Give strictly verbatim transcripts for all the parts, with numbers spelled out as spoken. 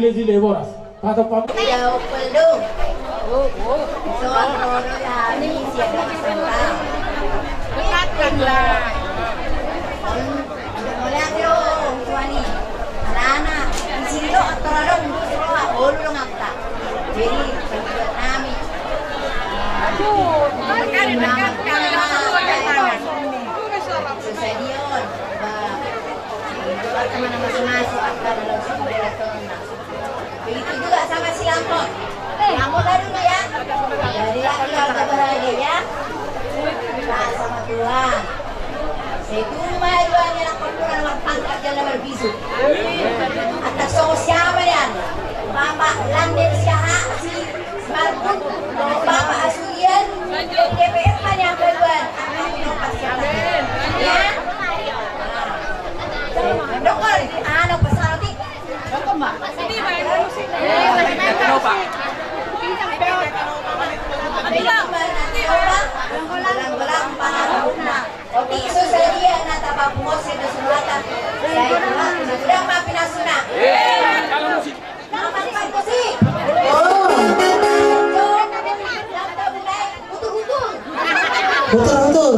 Jile-jile boras. Patok pam. Ida opel do. Son ro do hami sian Santa. Dekatkanlah. Mauliate do tuani. Alana di sini do aktor adong, olo do ngapta. Jadi buat nami. Aduh, dekatkan, dekatkan. Susah dion. Ba, teman masing-masing aktor dalam sumber aktor. Begitu juga sama si Lampot. Lampot lah dulu ya. Jadilah keluarga bahagia ya. Nah, sama Tuhan. Saya itu rumah dua anak perempuan, anak pangkat, jalan berbisu. Atas sama siapa ya? Bapak Lande siapa si Markun, Bapak Asugian, D P R kan yang kedua. Ya. Dokter, anu pesan. Otik so sadia na tapapungos eda sunatan. Sai tulang, sai tulang ma pinasuna. Nama si Pak Kusi. Oh. Hutur-hutur.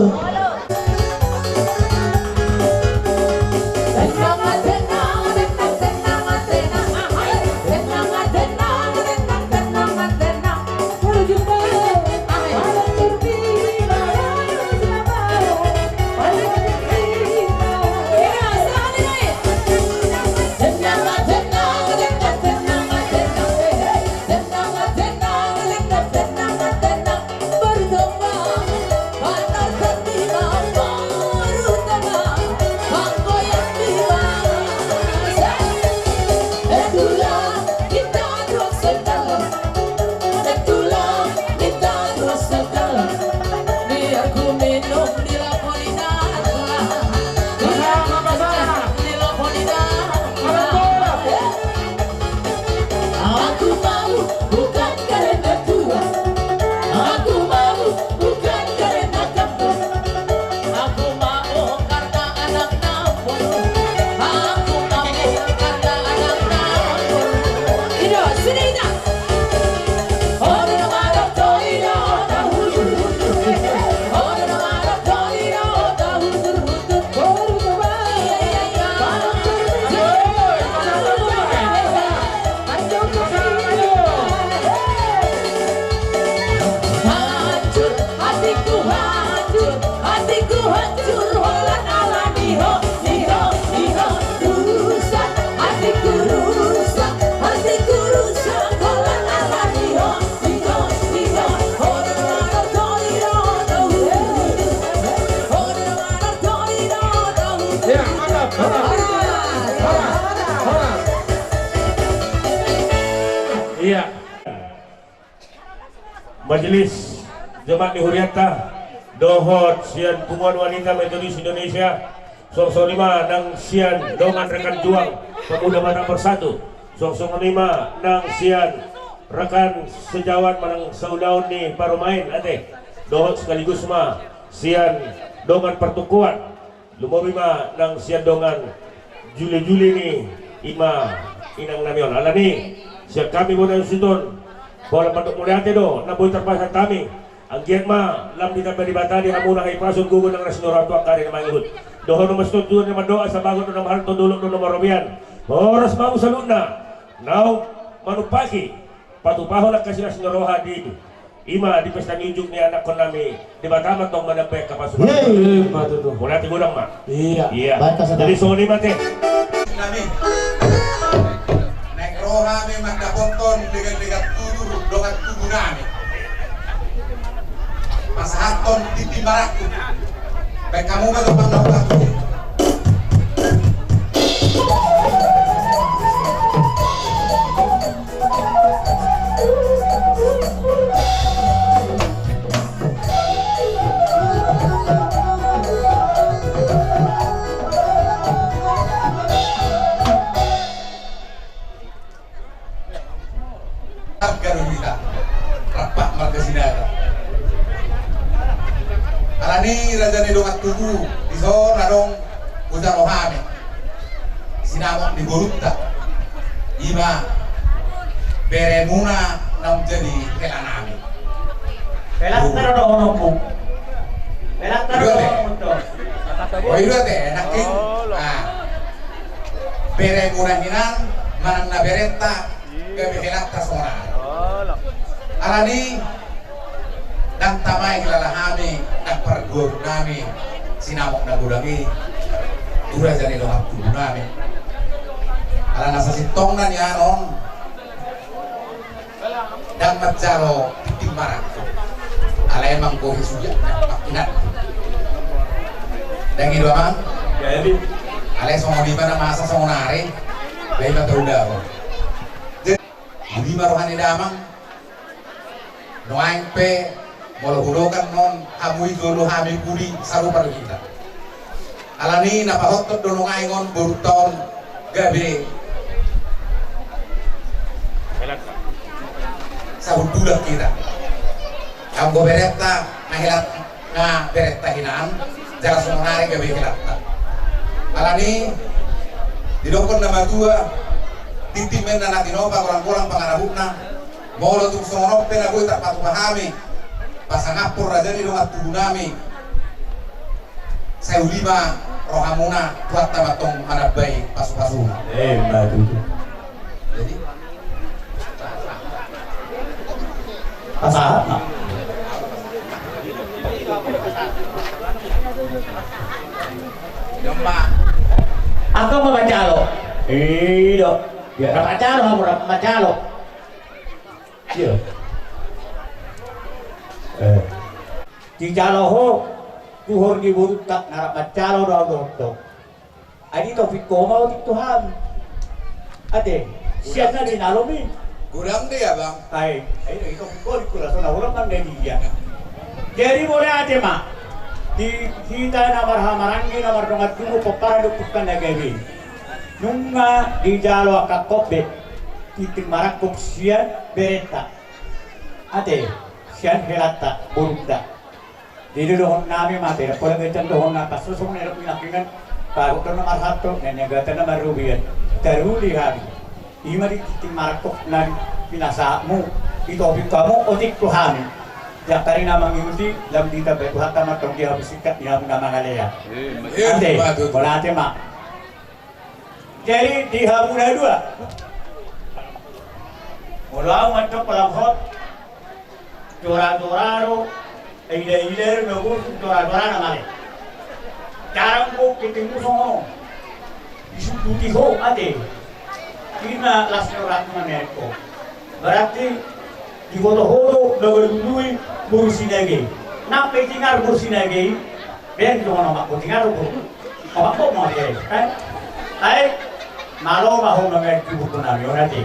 Aku mau bukan karena tua, aku mau bukan karena ganteng, aku mau karena anak nampol, aku mau karena anak nampol. Ido, sudah, Ida. Hancur, hatiku hancur, hatiku hancur, holan ala ni ho, ni ho, ni ho, rusak, hatiku rusak, hatiku rusak, holan ala ni ho, ni ho, ni ho, holan ala ni ho. Ya, mantap. Horas. Horas. Horas. Iya. Majelis jemaat ni hurianta, dohot sian Punguan Wanita Metodis Indonesia, songon i ma nang sian dongan rekan juang Pemuda Batak Bersatu, songon i ma nang sian rekan sejawat manang saulaon ni parumaen ate, dohot sekaligus ma sian dongan partokian. Lumobi ma nang sian dongan jule-jule ni i ma inang nami on. Alani sian hami bona suhut on, pola mandok mauliate do na boi tarpasahat hami. Anggiat ma lam ditamba Debata di hamuna hahipason, gogo nang na sinurat tu angka ari na mangihut. Dohonon ma suhut on, tutu na mandoa, sabagot do na marhalto, dolok do na marobean. Horas ma hamu saluhutna. Naung manumpahi patupahon angka silas ni roha di, i ma di pesta ni unjuk ni anakkon nami, Debata ma tong manambai angka pasupasu. Iya, iya, betul tuh. Mauliate godang ma. Iya. Iya. Jadi songon i ma ate. Nami. Naeng ro hami mandapothon legan-legan tutur dongan tubu nami. Pasahathon tintin marangkup. Baen hamu ma tong pandapothon. Marga do hita, rap marga Sinaga. Alani raja ni dongan tubu, dison adong boru ni roha nami, sinamot ni borunta, i ma Beremuna naung jadi helanami. Helanta do dohononmu. Helanta do dohononmu do. Oh, i do ate, enak i. Ah. Beremuna hinan manang na berenta gabe helanta sonari. Alani i, ndang tama i hilala hami, ndang parduahon nami sinamot na godang i tu raja ni dongan tubu nami. Ala na sasintongna nian on, ndang manjalo tingting marangkup. Alai manggohi sude na mangkinat. Ndang i do amang? Jadi. Alai songon i ma na masa songon ari. Baik ma tahu dah. Jadi, budi ma roha ni damang. Nuaeng pe molo hudokan non hamu i jolo hami pudi sarupa do hita. Alani na pahothon do nuaeng on borunta on gabe sahundulan hita. Anggo berenta na helat na berenta hinan jala sonari gabe helanta. Alani didokkon na matua tintin menna na tinopa golang-golang pangarahutna. Molo tung songon on pe na boi tarpatupa hami pasangaphon raja ni dongan tubu nami, sai uli ma rohamuna, Tuhanta ma tong manambai pasu-pasuna. Emma tutu. Jadi pasahat ma. Angka ma manjalo. I do. Rap manjalo hamu, rap manjalo. Iya. Eh. Dijalo ho tuhor ni borunta na rap manjalo do au dohot ho. Ai ditopik ho ma otik tu hami. Ate, sian na ninalomi. Godang do i abang. Ai, ai ditopik ho di kula sona ulang kan dari dia. Jadi molo ate ma di hita na marhahamaranggi na mardongan tubu pomparan dohot pungka na gabe. Nunga dijalo angka hot be tintin marangkup sian berenta. Ate, sian helanta borunta. Jadi dohononnami ma ate, pola gancang dohonna pas songon na didok ni nangkiningan. Pagodang na marhalto, na niagatan na marrobean. Taruli hami. I ma di tintin marangkup na pinasahatmu. Ditopik hamu otik tu hami. Jangkari na mangihuti lam ditambai Tuhanta ma tong di hamu singkat ni hamu na mangalean. Ate, mauliate ma. Jadi di hamu na dua, molo au mandok lam hot jora-jora do, ida-ida do na boru jora-jora na male. Jarang bo ketinggu songon on. Disungkuti ho ate. Ina las ni orang na merek ho. Berarti diboto ho do na galului boru Sinaga i. Nang pe tingar boru Sinaga i. Baen jo na omak ho tingar boru. Omak ho ma baen. Ai malo ma ho mangaji buku nami on ate.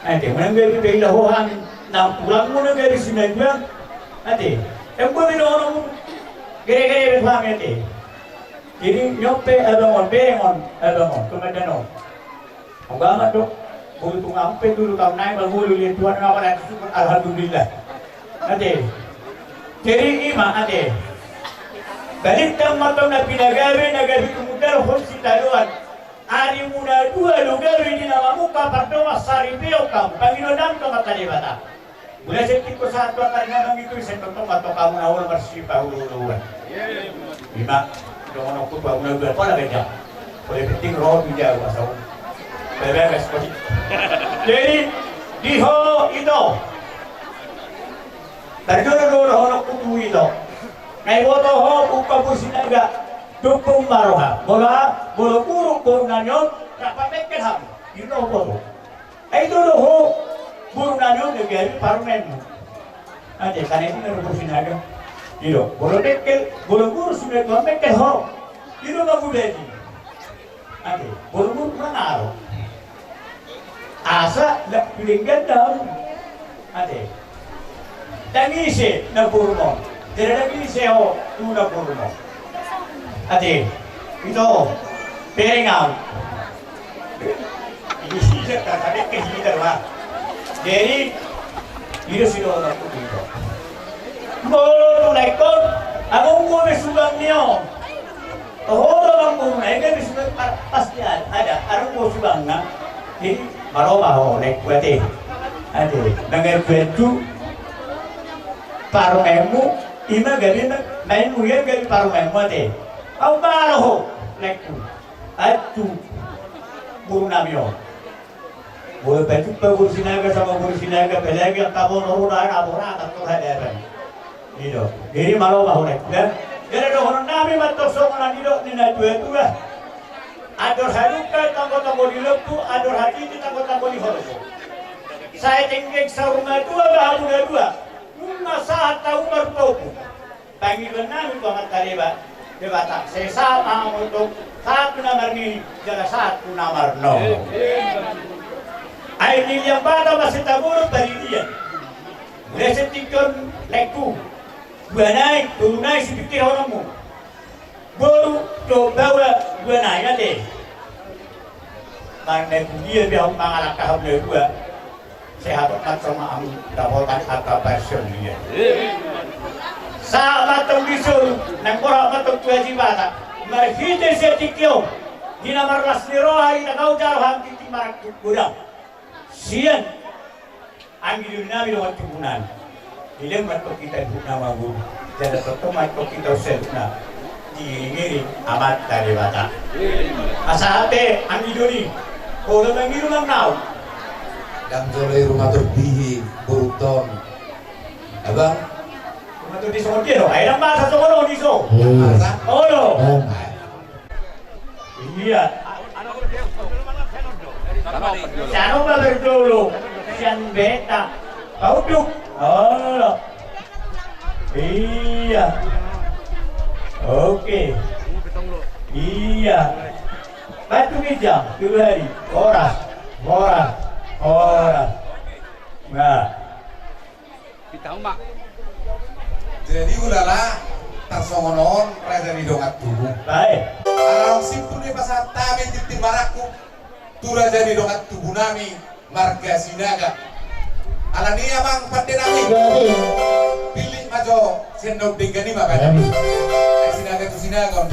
Ate, unang gabe pe ila ho hami. Nang tulang muna gabe Sinaga i. Ate, embo be dohonon gere-gere be hami ate. Jadi nion pe abang on, bereng on abang on, komandan on. Au gamat do. Bulu tung au pe dulu taon nai mangolu lihat Tuhan ngapa nanti syukur alhamdulillah. Ate. Jadi i ma ate. Balintang ma tong na pinagabe na gabe tumundalhon sitadoan. Arimuna dua do gabe di na mamungka pardongan saripeon hamu pangidoan nami tu Amanta Debata. Mula sentiko sahat tu angka na mangido i sai tongtong ma tong hamu na olo marsipahulu-huluan. I ma dohononku tu hamu na dua, pola gabe jam. Pola penting roha tu jago asal. Beberes kau. Jadi di ho ito. Tarjolo do dohononku tu ito. Na iboto ho buka busi naga. Dukung ma roha. Molo, molo buruk boru nami on, rap pamengkel hamu. Ito boto. Ai ito do ho boru nami on gabe parumaenmu. Ate, karena itu na boru Sinaga. I do, molo mengkel, molo boru Sinaga mengkel ho. I do mangubeti. Ate, boru-boru manaro. Asa lak pilinggan dau. Ate. Tangise na boru on. Jadi tangise ho tu na boru on. Ate. Ito. Perengau. Ini sisa kakak ke sini terus. Jadi ini sudah orang putih itu. Molo tu lekon, aku mau be sudah nio. Toho do amang boru na, ega be sudah pa-, pasti ada, ada, ada gua sudah na. Jadi, maro ma ho, naik gua teh. Ate, mangaku ancu parumaenmu, ima gabe ma-, maenmu ia gabe parumaenmu ate. Au ma roha, laengku. Ancu boru nami on. Boru Pajumpa, boru Sinaga, sama boru Sinaga, apalagi angka boru roda na boru anak tu hadapan. I do. Jadi malo ma hurek, ya. Jadi dohonon nami ma tong songon na nidok ni na tua-tua. Andor halumpang tonggo-tonggo ni lombu, andor hatiti tonggo-tonggo ni horbo. Sai tenggeng saur matua ma hamu na dua. Nunga sahat hamu marpompu. Pangidoan nami tu Amanta Deba-, Debata. Sai sahat ma hamu tong, sahat tu na marnini, jala sahat tu na marnono. Air ni Liang Batam ma sitabolon paridian. Mulai sian tingki on laengku. Dua nai, tolu nai sipingkirhononmu. Boru dohot baoa dua nai ate. Manang na dia pe hamu mangalangka hamu na dua. Sehat ma tong hamu dapotan angka parsaulian. Sahat ma tong di solu, naeng borhat ma tong tu Aji Batak. Marhite sian tingki on. Di na marlas ni roha, di na gau jalo hamu tingki marangkup godang. Sian anggi doli nami dohot tubu nami. Dilehon ma tong hita di huta na marguru. Jala tongtong ma tong hita saluhutna diiring-iring Amanta Debata. Asa ate anggi doli. Olo mangido ma au. Dang jolo i rumah terbihi boruton. Abang. Rumah terbihi songon dia do. Ai dang masa songon on i so. Iya. Masa? Olo. Iya. Iya. Sian on ma berdulu. Sian beta. Pauduk. Olo. Iya. Oke. Iya. Batu ginjang, tolu hari. Horas. Horas. Horas. Nah. Jadi ulala, tarsongon on raja ni dongan tubu. Baik. Ala naung simpul do pasahat hami tintin marangkup tu raja ni dongan tubu nami marga Sinaga. Alani i amang pande nami. Baik. Pilih ma jo sian naung denggan i ma badan. Baik. Ai Sinaga tu Sinaga on.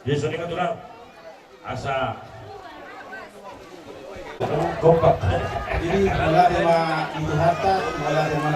Jadi songon i ma tulang. Asa kompak. Jadi mulai ma itu harta, mulai ma